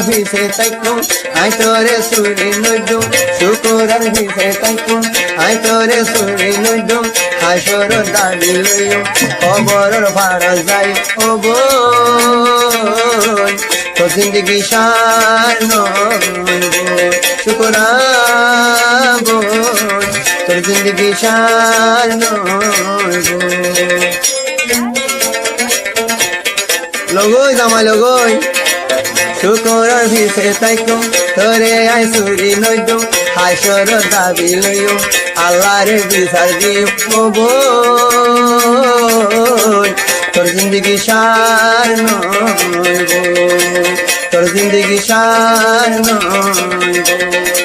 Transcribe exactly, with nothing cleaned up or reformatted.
fisé táikkum, añí toré suri noddum. Cúkurar fisé táikkum, añí toré suri noddum. Hácoror dabi loiyum, koboror farat zaiyum, ó boi. Tor zindigi cán no óibo, Cúkura boi, tor zindigi cán no óibo. Logói, zamai logói. Cúkurar fisé táikkum, toré añí suri noddum. Hácoror dabi loiyum, Allaré bisar diyum, ó boi. Tor zindigi cán no óibo, tor zindigi cán no óibo.